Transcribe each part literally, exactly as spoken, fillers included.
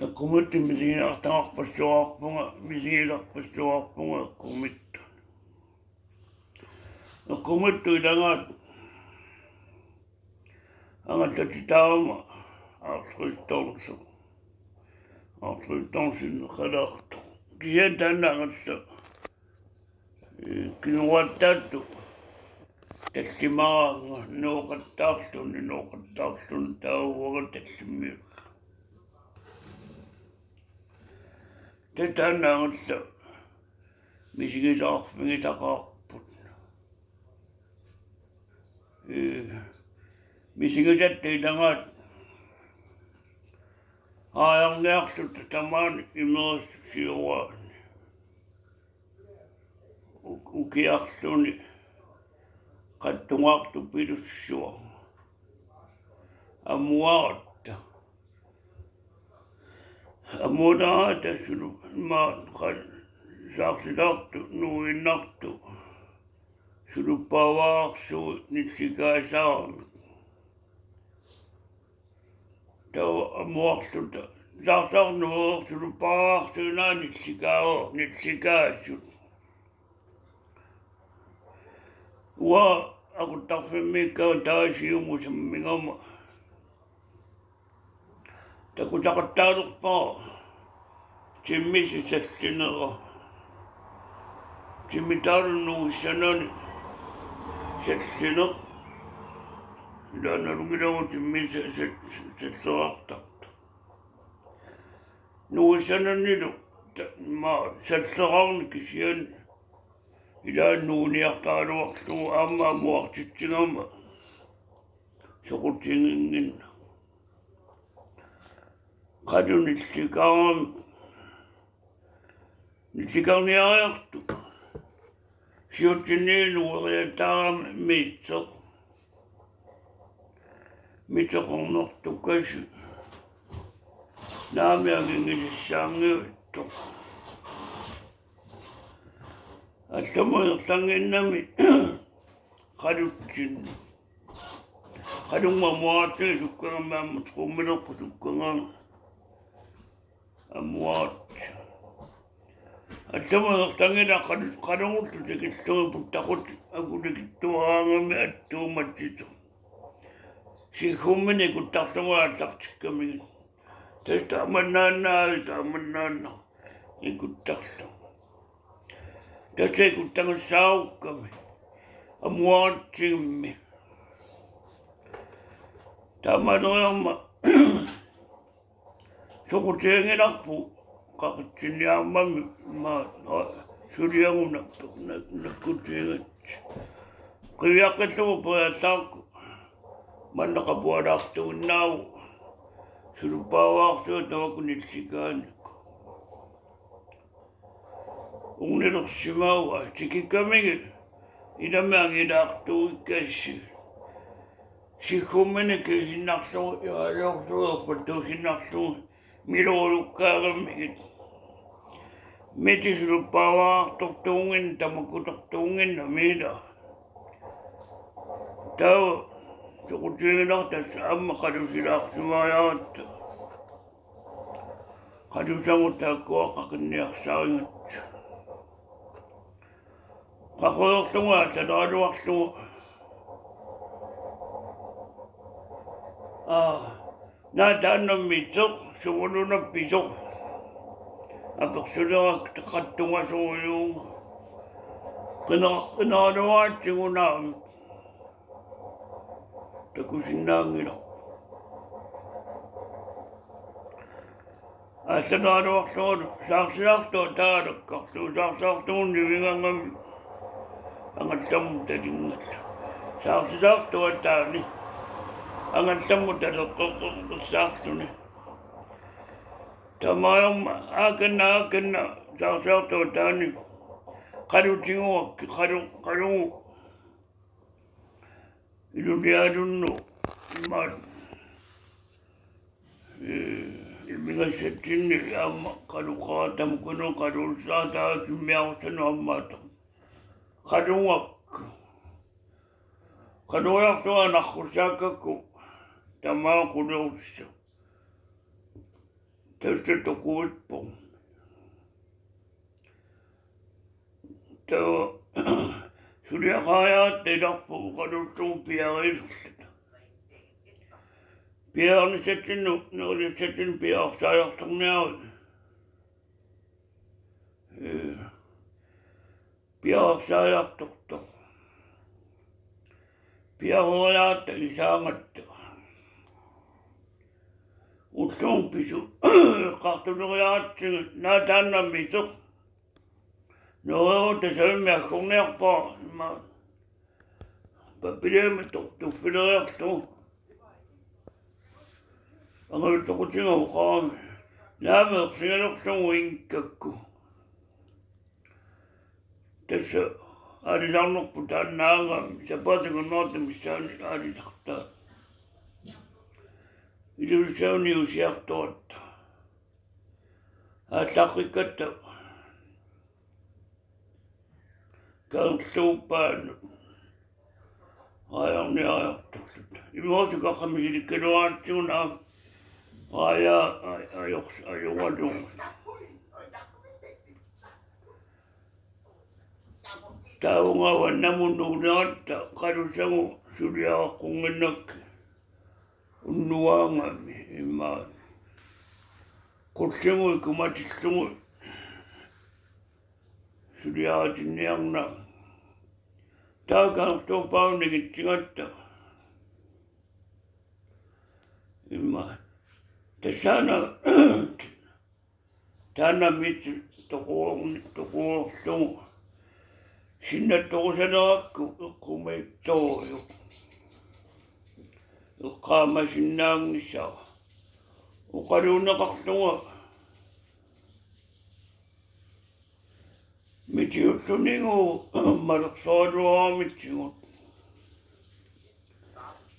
Eqqumiitsunik misigisartagarpassuarpunga, misigisarpassuarpunga eqqumiitsunik. Eqqumiitsup ilagaat angallatitaarama Arthur Thomsen. Arthur Thomsen qalaartoq. Kisianni taanna angalla kinguaattaattut tallimaraannga nooqattaarluni, nooqattaarluni taava uanga tallimmiullugu. Taava taanna angalla misigisaqarfigisaqaarput. Ee, misigisatta ilagaat aajarniarluta tamaani imerissusiuaani. U-, ukiarluni qattungaartupilussuaq. Amuaratta. Amuaratta sulu-, ma-, qa-, saarsisaartut nuuinnartut. Suluppaavarsuit nillikaasaramik. Taava amuarluta. Saarsaarnuuvoq suluppaavarsuit nillikaavoq, nillikaasut. Uanga aquttarfimmiikkaangat taava siumut sammigama takutaqattaalerpara timmisi sallinera. Timmitaalu nuissanani sallineq. Ilaannalunngilagut timmisi sal-, sal-, sallerartartoq. Nuissananilu ta-, ma-, sallerarneq kisianni ilaanni nuuniartaraluarlugu aamma amuartitsigama soqutiginnginneq. Qanoq nillikaarami, nillikarniariartoq. Siutsinni nueriataarami Miitsoq. Miitsoq ornertukasi. Naamik anginngisissaanngivittoq. Allamut ingerlannginnami qalutsinni. Qalunnguaq amuaratsigit sukkagami aamma trommelerput sukkagami. Amuaratsigit. Allamut ingerlanngilaq qalu-, qalungullu tikillugit puttaqutip akulikitsuaraangami attuumatsitoq. Siggumminik ikuttarlugit aallartikkamigit. Tassa taamannaannaq, taamannaannaq ikuttarlugit. Tassa ikuttagassaarukkami. Amuaratsigimmi. Taamaaleriarmat soqutiginngilarput qaqitsinniarmami ma-, a-, suliagut nak-, nak-, nakkutigigatsigit. Qiviaqqillugu periallaarukku. Manna qapualaartuinnaavoq. Suluppaavarsuit tamakku nillikaannik. Ornilersimavaa tikikkamigit ilami angilaartuuikkassi. Siggumminik kisinnarlugu, iraliorlugu, erpattuussinnarlugu, milorulukkaangamigit. Miitsoq suluppaavartortuunnginneq, tamakkutortuunnginnami ila. Taava soqutiginngilara tassa aamma qalusilaarsimariaratta. Qalusagut taakkua qaqinniarsarigatsigu. Qaqujorlunga allataraluarlunga. Aa, naa taanna Miitsoq, sumulunappisoq. Apersulerakku qattungasorujuunga. Qina-, qineraluaratsigu naamik. Takusinnaanngilaq. Allataraluarlugulu saarsisaartuata taalakkarlugu saarsisaartugut nivingangami angallammut talinngalluni. Saarsisaartuataani angallammut taleqqeqqissaarluni. Taamaammat aakanna, aakanna saarsisaartuataani qalutiguakki, qalu-, qalugu ilulialunnu imaat, ee, imigassatsinni aamma qaluqaatamukunut qaluussaataat simmiarussanut aammaattoq. Qalugakku. Qaluriarlunga narrussaakkakku tamaat qulerussaq. Tassa toquippoq. Taava suliaqariaratta ilarput oqaluullugu piareerluta. Piareernissatsinnut, nerisatsinnut piareersariartorniaruk. Ee, piareersariartortoq. Piareeriaratta isaagatta. Ulloq pisut eqqartuleriaratsigit, naa taanna mitoq. Noorerutta savimmi aggorniarpara ima. Pappilammi tu-, tuffileriarlugu. Angajoqqutiga oqarami. Naamik ersigalerlugu ingikkakku. Tassa aalisarnerput taannaagami, sapaatip akunnerata missaani aalisartaa. Ilulissani usiartoratta. Aallaqqikkatta Kangerluuppaannut raajorniariartorluta. Imaasukkaqqami silikkaluaratsigu aamma raajaa aj-, ajors-, ajoralugu. Taavunga avannamut nuuleratta qalusagut suliaqqunnginnakkit unnuaagami ima. Qulligut ikumatillugu suliaritinniarnagu. Taava Kangerluuppaanut ningitsigatta ima. Tassaana taanna mitoq toquorni-, toquorlugu. Sinnattorusanerakku eqqumiitsorujuk. Eqqaamasinnaanngisara. Oqaluunneqarlunga mitiullunigu malersoraluaramitsigut.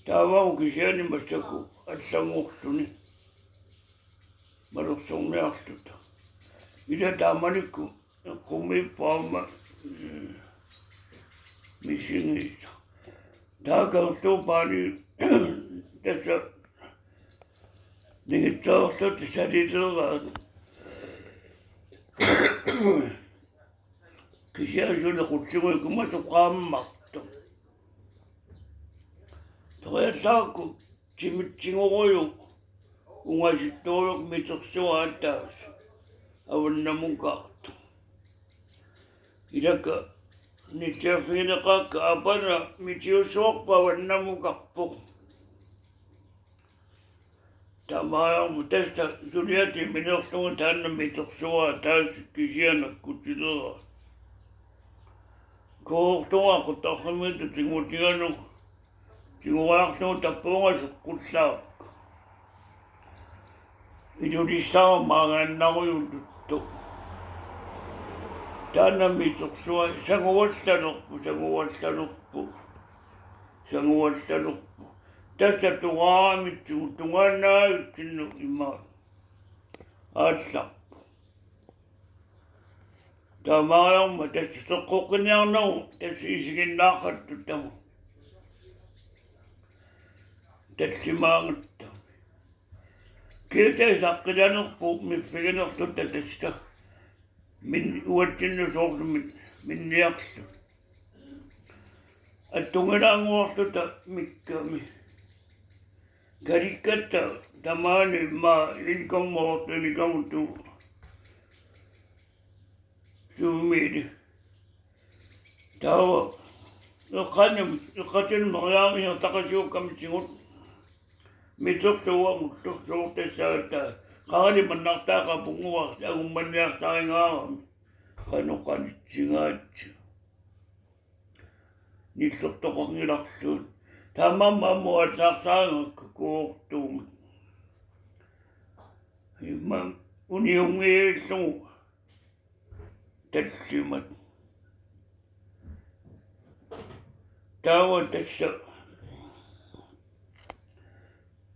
Taava kisianni massakkut allanngorluni malersorniarluta. Ila taamanikkut eqqumiippoq aamma, ee, misigisoq. Taava Kangerluuppaani tassa ningitsoorluta salileraat. Kisianni suli qulligut ikumasut qaammartoq. Toriallarakku timitsigorujuk ungasittorujuk mitersuaq ataaseq avannamukartoq. Ilakka nitsiarfigineqaakka apana mitiusuarput avannamukarpoq. Taamaammat tassa suliatiminniarlugu taanna mitersuaq ataaseq kisianni akkutileraat. Kuortuga quttarfimmiittoq tigutigalugu. Tigoriarlugu tappuunga seqqullaarpoq. Ilulissarama angaannarujututtoq. Taanna mitersuaq sanguallalerpoq, sanguallalerpoq. Sanguallalerpoq. Tassa tungaaramitsigut tungaannavitsinnut ima aallarpoq. Taamaammat tassa seqqoqqinniarnagu tassa isiginnaarluttama. Tallimaangatta. Kiisa isaqqilanerput miffiginerluta tassa. Min-, uatsinnut soorlu min-, minniarluta. Attunngilaannguarluta mikkami. Kalikkatta tamaani immaqa ilkonngortu ilikoortu. Suumiili. Taava eqqaanni, eqqaatinnut meriaariartaqasiukkamitsigut. Mitersuugamullu soorlu tassaagatta. Qarali mannartaa qapunguarsi angummanniartarigaarami. Qanoq qanitsigaat. Nillertoqanngilarluunniit. Taamaammat aamma allaarsaagakku kuortuumik. Immaqa uniunngiillugu tallimat. Taava tassa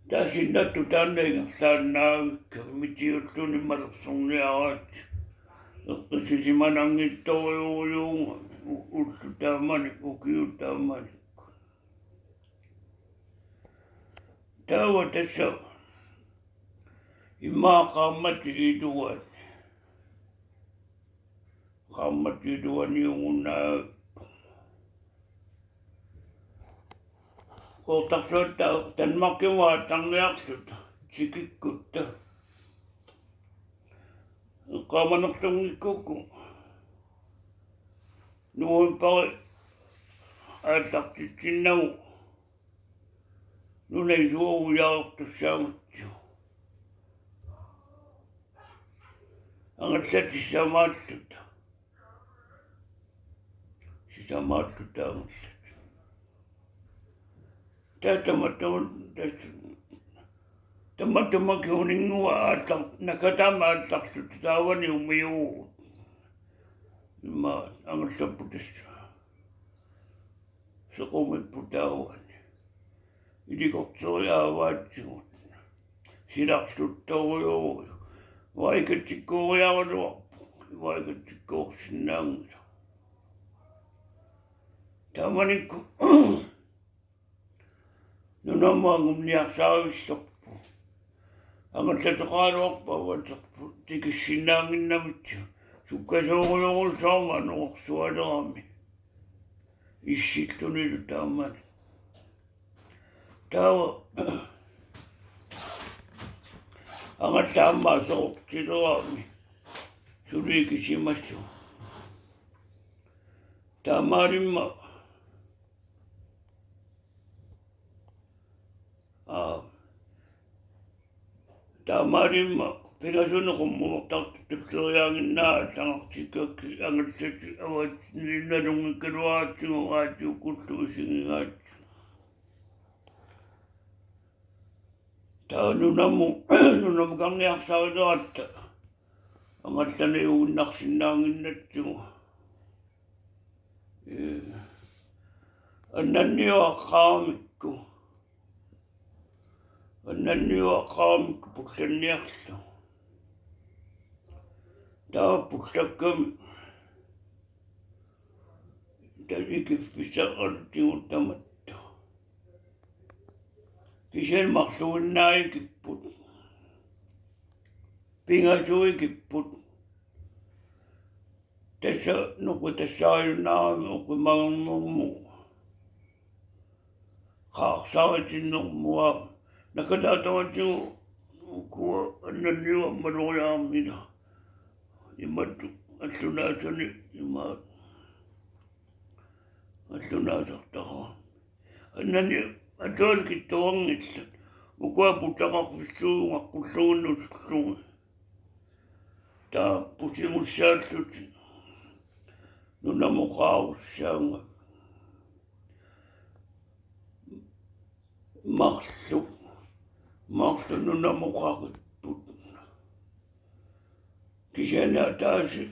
taasinnattu taanna ingerlaannaavikka mitiulluni malersorniaraat. Eqqissisimananngitsorujuugami u-, ullut taamani, ukiut taamanikkut. Taava tassa Immaqa qaammatit iluani. Qaammatit iluaniugunnaavippoq. Qeqertarsuatta Danmarkimut aallarniarluta tikikkutta. Eqqaamanerlunngikkukku novembari aallartitsinnagu nunap isuagu ujartussaagutsigu. Angallatit sisamaalluta. Sisamaalluta angallatit. Tassa tamatuma, tassa tamatuma kingorna aallar-, nakataama aallarluta taavani umiuugut. Immaqa angallapput tassa. Sequmipput taavani. Ilikkarteriaavaatsigut. Silarluttorujorujuk. Uaikatsikkooriaraluarpoq. Uaikatsikkoorsinnaanngilaq. Taamanikkut nunamut anguniarsarivissorpoq. Angallateqaraluarpoq avatarput tikissinnaannginnamit. Sukkasuurujorujusoormat nunarsualerami. Issillunilu taamani. Taava angallat aamma aserortilerami. Suli ikisimasoq. Taamaalimma Aa. Taamaalimma pingasunik qummukartartut tulleriiaannginnakku allagartikkakkit angallatit avatsinnut nalunngikkaluaratsigu raatiukkullu isigigatsigu. Taava nunamut, nunamukarniarsarileratta angallaniuinnarsinnaannginnatsigu. Ee, annanniuaqqaramikku. Annanniuaqqaramikku pullanniarlugu. Taava pullakkami taava ikiffissaqartigut tamatta. Kisianni marluinnaat ikipput. Pingasut ikipput. Tassa noqitassaajunnarami oqimanermut qaarsaritinnermut. Nakataatavatigut ukua annanniuat maloriarmata. Imatut allunaasanik imaat. Allunaasartaqarami. Annani atuasikittuanngillat. Ukua puttaqarfissuugaqqulluunut ullumi. Taava pusimissaallutik nunamut qaarussaagami. Marluk, marluk nunamut qaqipput. Kisianni ataaseq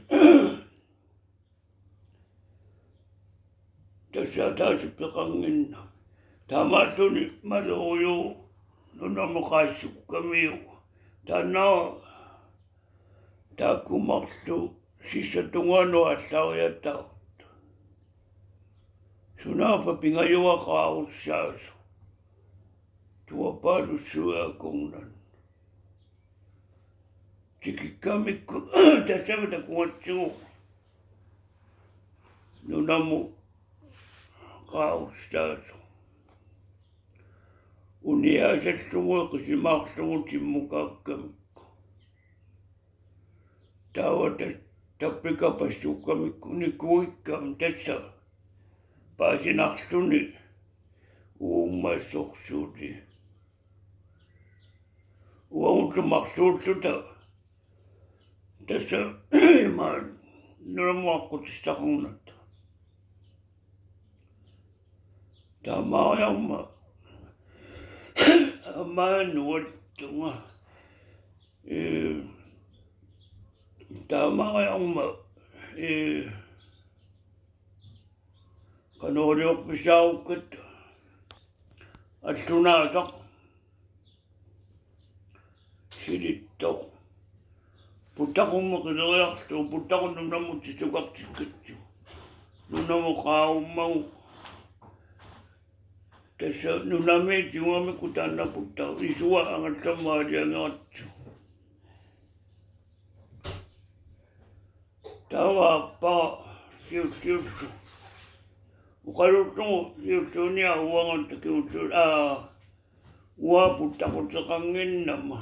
Tassa ataaseq peqannginnami. Taamaalluni malerujuk nunamut qaassukkamiuk. Taanna taakku marluk sissap tungaanut aallariataartut. Sunaaffa pingajuat qaarussaasoq. Tuapaalussuit akornanni. Tikikkamikku tassami takugatsigu nunamut qaarussaasoq. Uniaasallugu eqisimaarlugu timmukaakkamikku. Taava ta-, tappikapassuukkamikku nikuikkami tassa paasinarluni uummasorsuuti. Uagullu marluulluta tassa ima nunamut aqqutissaqarnata. Taamaariarma aamma nuattunga, ee, taamaariarma, ee, qanoq iliorpisiarukkatta allunaasaq silittoq. Puttaqummi qileriarlugu, puttaqut nunamut tisukartikkatsigu. Nunamut qaarummagu. Tassa nunamiit tigugamikku taanna puttaq isua angallammaaliangeratsu. Taava aappara siulliullugu. Oqaluullugu siulliunia uanga takiullu-, aa, uanga puttaquteqannginnama.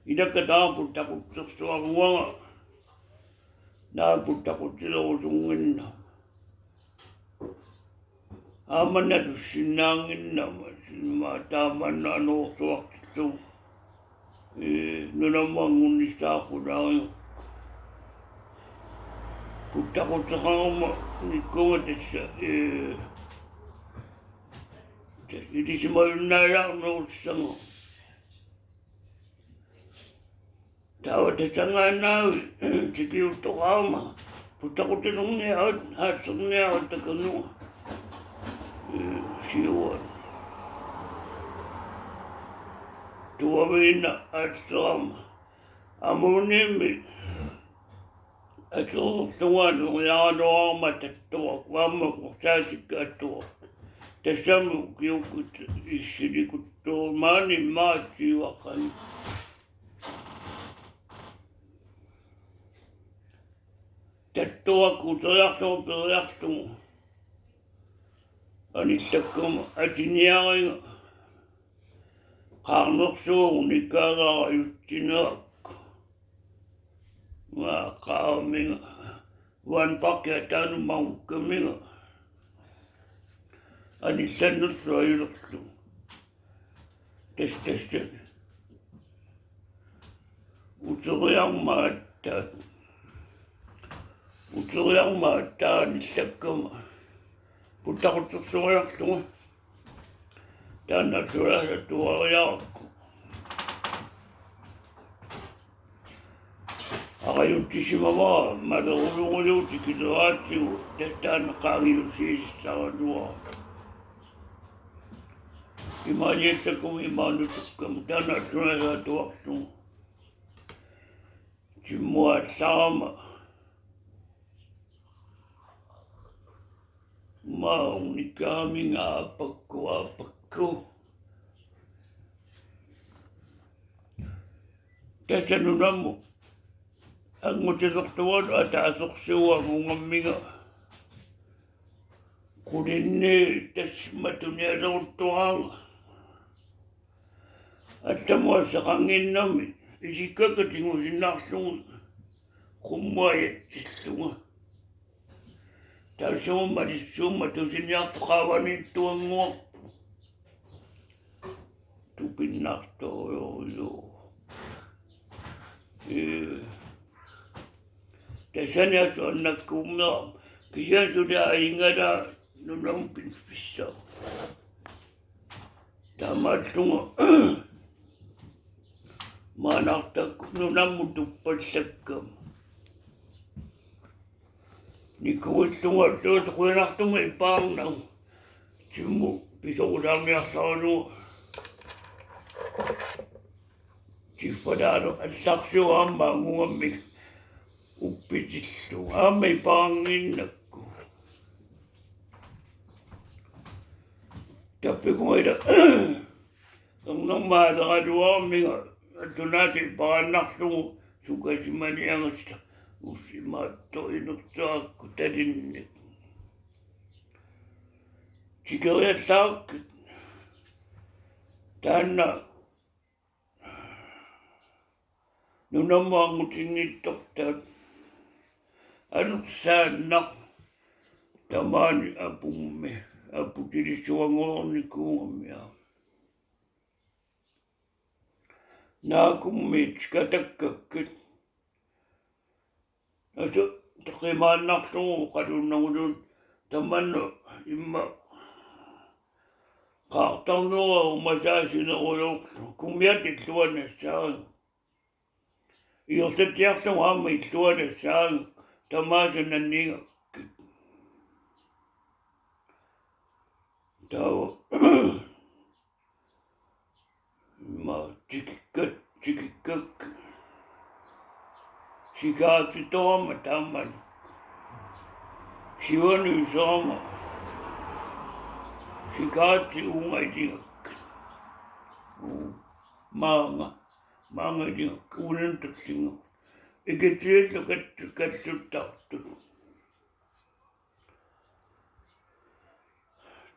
Ilakka taava puttaqutsersuaq uanga. Naak puttaqutilerusunnginnama. Aamma natussinnaannginnama, sima taamaanna anorersuartillugu. Ee, nunamut anngunnissaa qulaariga. Puttaquteqaruma nikkunga tassa, ee, ta-, ilisimajunnaalaarnerussaga. Taava tassanngaannaq tikiuttoqarama puttaqutilerniarit, aallerniarit takanunga. Ee, siuan. Tuaviinnaq aallerama. Amuunimmi atuutungaanut ujaraluarama tattuak, aamma qorsaasikka atuak. Tassami ukiukkut issilikuttuumaani maatiuaqan. Tattuak uteriarlugu periarlugu. Anillakkama atiniariga. Qaarnersuunik kaagaara jutsinerakku. Maa qaamiga. Uani pakki ataanut magukkamiga. Anillannerlu ajulerlugu. Tassa, tassa. Uteriarmat aatsaat. Uteriarmat aatsaat anillakkama. Puttaqutsersoriarlugu. Taanna sulaasa tuariarakku. Arajutsisimavara malerulugulu tikileraatigu tassa taanna qaangiussiisissaraluara. Imaaliassakumi imaanutukkama taanna sulaasa tuarlugu. Timmuallarama. Maa unikaamiga aappakku, aappakku. Tassa nunamut anngutilertugut ataasersuup angugammiga. Qulinni tassa matunialeruttuaanga. Allamut asseqannginnami isikkakka tigusinnarlugit qummut ajatsillunga. Taassuma malissuummat tusiniartoq qaavaniittuannguaq. Tupinnartorujorujoq. Ee. Tassani assut annakkuummerama. Kisianni suli aingala nunamut pis-, pissaa. Taamaallunga maanartakku nunamut tuppallakkama. Nikuillunga suusoq qujanartumik ipaarnagu. Timmut pisorusaarniarlaralugu. Tiffataalo allarsiu aamma angugammik uppitillugu. Aamma ipaarannginnakku. Tappikunga ila. Ernermaaleraluaramiga allunaatip ipaarannarlugu sukasimaniagasta usimaatto inertaakku talinnik. Tikeriallaarakkit. Taanna nunamut angutinngitsortaat alersaannaq tamaani apummi aputilissuanngornikuugami aamma. Naakummiit katakkakkit. Assut taqimaannarlugu qalunnagulun tamanna imma qaartarnera umasaasinerujoorlu kumiat illuanassaarlu. Iorsatsiarlugu aamma illuanassaarlu tamaasa nanigakkit. Taava. Ima tikikkat, tikikkakka. Sikaatitorama taamani. Sivanuisorama. Sikaati uunga itigakka. Uu, maanga, maanga itigakka. Uunani tullinga. Ikitsillu kat-, kalluttartut.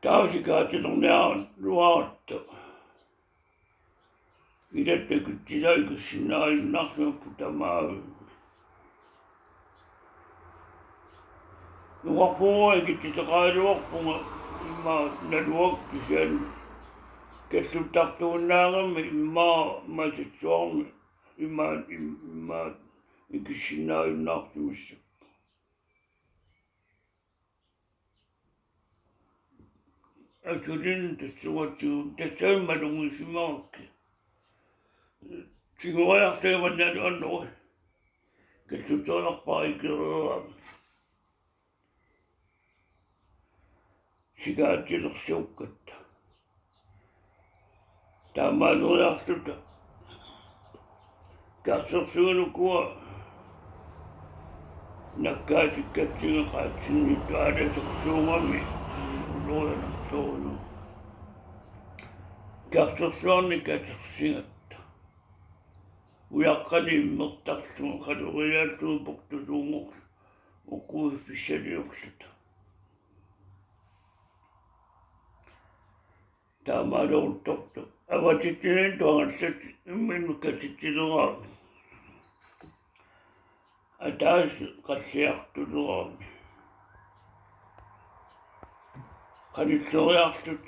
Taava sikaatilerniaraluaratta. Ilatta ikitsisai ikissinnaajunnaarsimapput tamaavimmi. Nukarpuua ikitsitseqaraluarpunga immaqa naluara kisianni kalluttartuinnaagami immaqa masassuarmi immaqa im-, immaqa ikissinnaajunnaarsimassappunga. Asulinnut tassunga tigu-, tassunga malugisimagukkit. Tigoriarlugu imannalu annerui. Kalluteriarpara ikereerami. Sikaatilersuukkatta. Taamaaleriarluta. Karsersuinuku nakkaatikkatsinga qaatsinni taalasersuugami ulorianartoruju. Karsersuarnik katersigatta. Ujaqqanik immertarlunga qaleriaallugu portusuunngorlugu uquiffissaliorluta. Taamaaloruttortoq. Avatitsinni tuangallat imminut katitsileraami. Ataaseq qalliartuleraami. Qanilleriarlutik.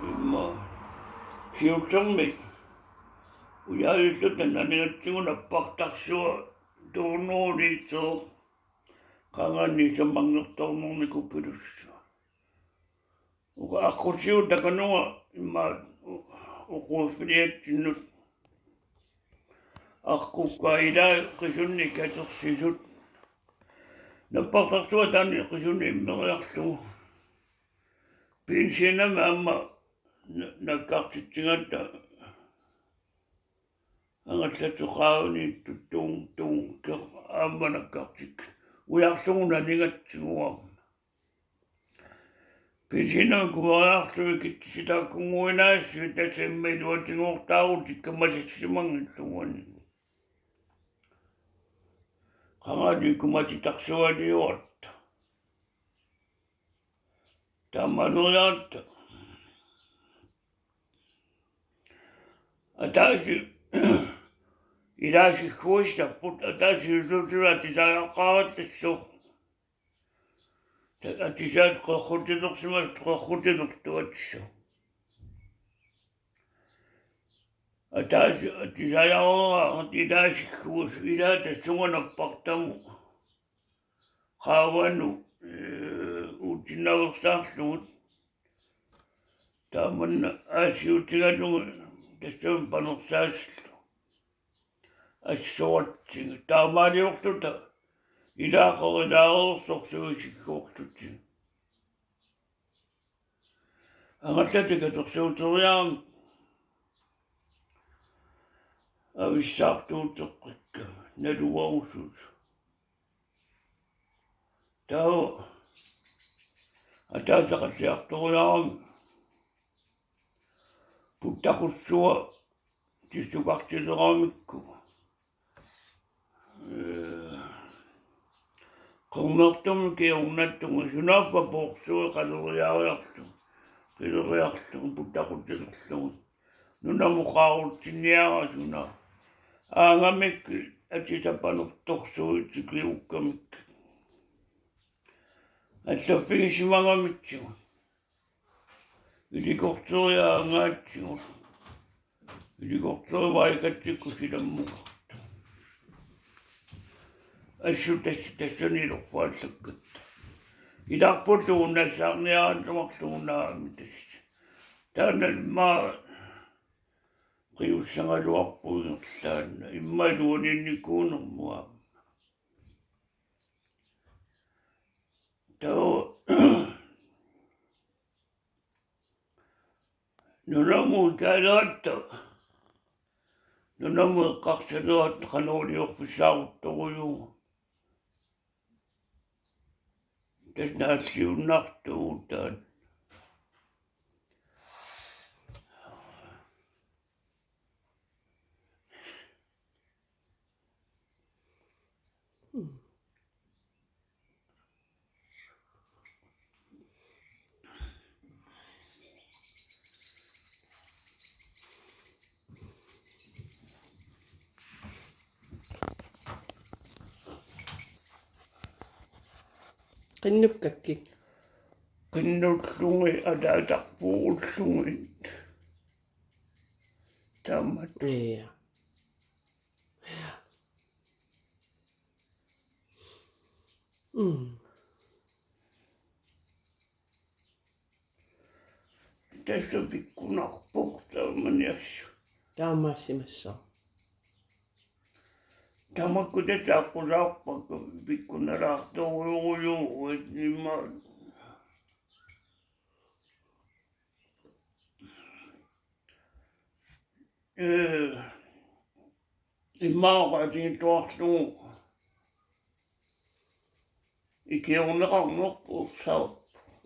Immaqa. Siullermik. Ujaajulluta nanigatsigu nappartarsua tuunuuliitsoq. Qanganni samangertornermiku pilussu. Uku aqqusiu takanunga immaqa u-, uquuffiliatsinnut. Aqqukka ilaa qisunnik katersisut. Nappartarsua taanna qisunnik immeriarlugu. Pinsiinami aamma na-, nakkartitsigatta. Angallatit qaavaniittut tuung, tuung, keq aamma nakkartikkit. Ujarlugu nanigatsigu aamma. Pisinaa kuariarlugit ikitsisitaakunnguinaassuit tassa immaqa iluatigoortaarutikka masassimanngillugu. Qangali kumatitarsualiuarta. Taamaaleriarluta. Ataaseq ilaasigguissapput, ataasiusuutila atisaajaqqaaratassaaq. Ta-, atisaat qeqqutillersimasut qeqqutilertuatissaaq. Ataaseq atisaajaraat ilaasigguisut ilaa tassunga nappartamut. Qaavanut, ee, uutsinnaveersaarlugu. Taamanna aasiutigalugu tassunga panersaasillugu. Assoratsigit. Taamaaliorluta ilaaqqerilaareersorsuit isigguarlutigit. Angallatit katersuuteriaramik avissaartuuteqqikka naluarusut. Taava ataaseq qalliartoriarami puttaqussua tissukartileraramikku. Ee, qernertumik kingornattunga sunaaffa poorsui qaleriaariarlugu, qileriarlugu puttaqutilerlugu. Nunamut qaarutsinniaraq suna. Aangamikkut atisat panertorsuit sikiukkamik. Allaffigisimagamitsigut. Ilikorteriaangaatsigut. Ilikorterivaikatsikkut silammukartut. Assut tassa tassani ilorpaallakkatta. Ilarput tuunnassaarniaraannguarlugu naamik tassa. Taanna immaqa qiussagaluarpugut ingerlaannaq. Immaqa iluaniinnikuunermut aamma. Taava nunamut ikaaleratta, nunamut eqqarsaleratta qanoq iliorfissaarutorujuuvoq. Tassa naalliunnartugut taanna. Qinnukkakkit. Qinnullugu ataatarpuullugit. Taamatut. Ja. Mm. Tassa pikkunarpoq taamaniassaq. Taamaassimassaaq. Tamakku tassa aqqusaarpakka pikkunalaartorujorujuuit ima. Ee, immaqa atigittuarlugu ikiorneqarnerput saap.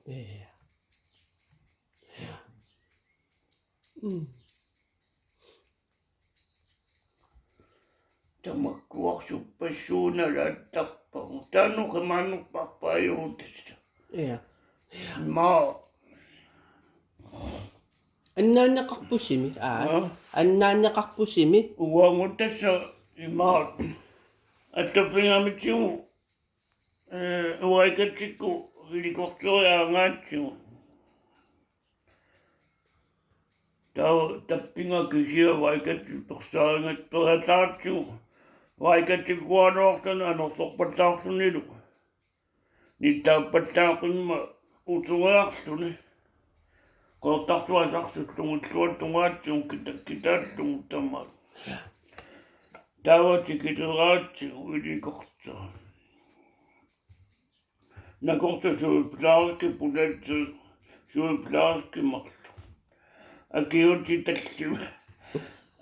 Ja. Ja. Mm. Tamakkuarsuppassuunalu attarpagu. Taanna qimaannupparpaajuvoq tassa. Ja. Maa. Annaanneqarpusimi. Aa. Aa. Annaanneqarpusimi. Uagut tassa imaat. Attorpingamitsigu, ee, Uaikatsikkut helikopteriaangaatsigu. Taava tappinga kisiat Uaikatsit persaarinngat periataartigu. Uaikatsikkuanuartani anorsorpallaarlunilu. Nittaappallaaqimma uteriarluni. Qeqertarsuaq asarsullugu illuatungaatigut kita-, kitaallugu tamaat. Taava tikileraatigut helikopteri. Nakortaq sygeplejerske, politiit sygeplejerskit marluk. Akiuutit tallimat.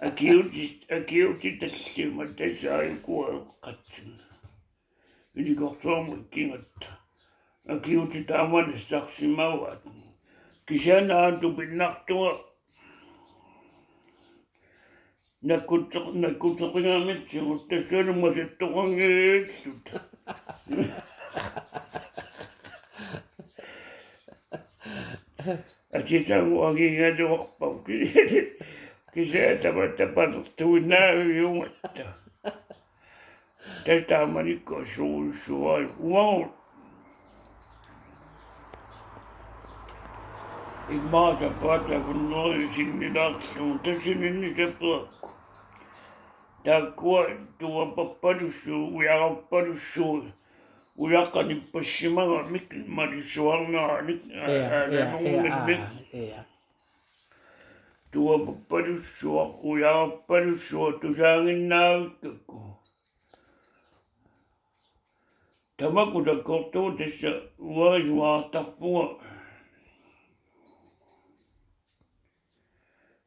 Akiuutit, akiuutit tallimat tassa aajukua eqqatsinni. Helikopterimut ikkigatta. Akiuutit taama nassarsimavaat. Kisianni aamma tupinnartunga. Nakkuteq-, nakkuteqigamitsigut tassalu masattoqanngilluta. Atisannguaq angigaluarpara. Kisianni tamatta panertuinnaaviugatta. Tassa taamanikkut assorujussuuara. Uagut immaqa sapaatip akunneri sinnilaarlugu tassa sininnisappakka. Taakkua tuapappalussuit, ujarappalussuit, ujaqqat nippassimagami malissuarneranik. Ja, ja, ja, aa, ja. Tuapappalussuaq, ujarappalussuaq tusaaginnaavikkakku. Tamakku sakkortugut tassa uanga isumaqartarpunga.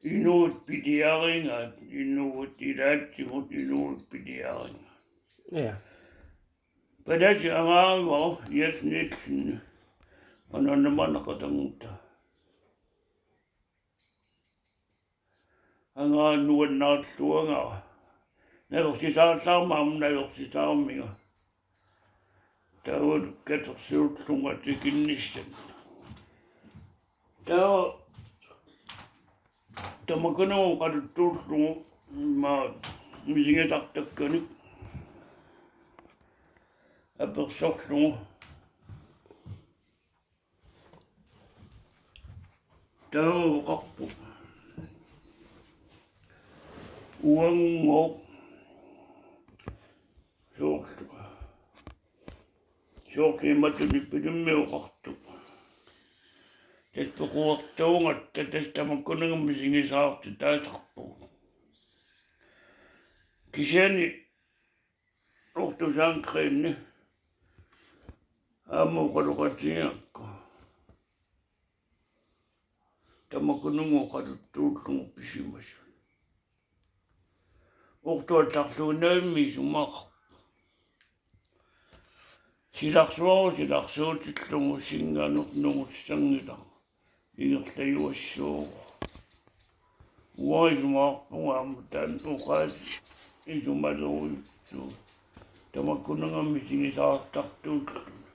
Inuit piliarigaat, inuit ilaatigut, inuit piliarigaat. Ja. Palasi angaarivara Jens Nielsen. Ananamana qatanguta. Angaannuannaarluanga. Nalersisaarlaarma aamma nalersisaarminga. Taavalu katersuullunga tikinnissat. Taava tamakkununnga oqaluttuullugu immaqa misigisartakkanik apersorlugu. Taava oqarpoq: Uanngooq soorlu. Soorlu imatut pilimmi oqartoq. Tassa pequertuugatta tassa tamakkununnga misigisaartitaasarpugut. Kisianni Otto Sandgreni aamma oqaloqatigigakku. Tamakkununnga oqaluttuullugu pisimasut. Otto allarluinnavimmi isumaqarpoq. Silarsuarmi silarsuutillugu singanernugut sanngilaq. Ingerlajuassuuvoq. Uanga isumaqarpunga aamma taanna oqaasii isumalerujussuu. Tamakkununnga misigisaartartuullugu.